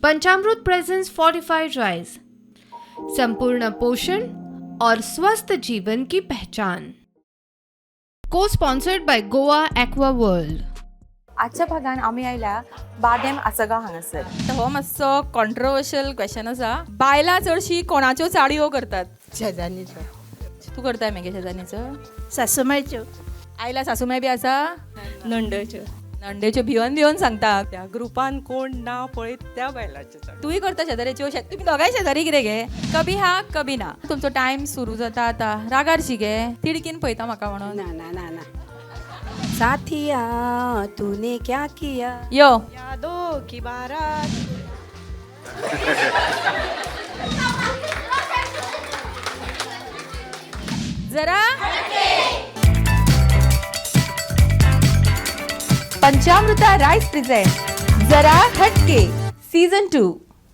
पंचामृत presents fortified rice, संपूर्ण पोषण और स्वस्थ जीवन की पहचान। को sponsored by Goa Aqua World. आजच्या भागान आमी आयल्या बादेम आसगांव हांगासर. हो मातसो कॉन्ट्रोवर्शियल क्वेश्चन आसा. बायलां चडशीं कोणाच्यो चाडयो करतात? शेजान्नीचो. तूं करताय मगे शेजान्नीचो? सासूमायच्यो. आयला सासूमाय बी आसा? नंडच्यो. नंडेच्यो भिवन भिवन सांगता. त्या ग्रुपान कोण ना पळयत त्या बायलांच्यो चड. तूंय करता शेजाऱ्याच्यो? तुमी दोगांय शेजारी कितें गे? कभी हा कभी ना. तुमचो टायम सुरू जाता आतां. रागार शी गे, तिडकीन पळयता म्हाका म्हणून. ना ना ना ना, साथिया तूने क्या किया. यो. यादो की बारात. जरा पंचामृता राईस प्रेझेंट जरा हटके सीझन 2.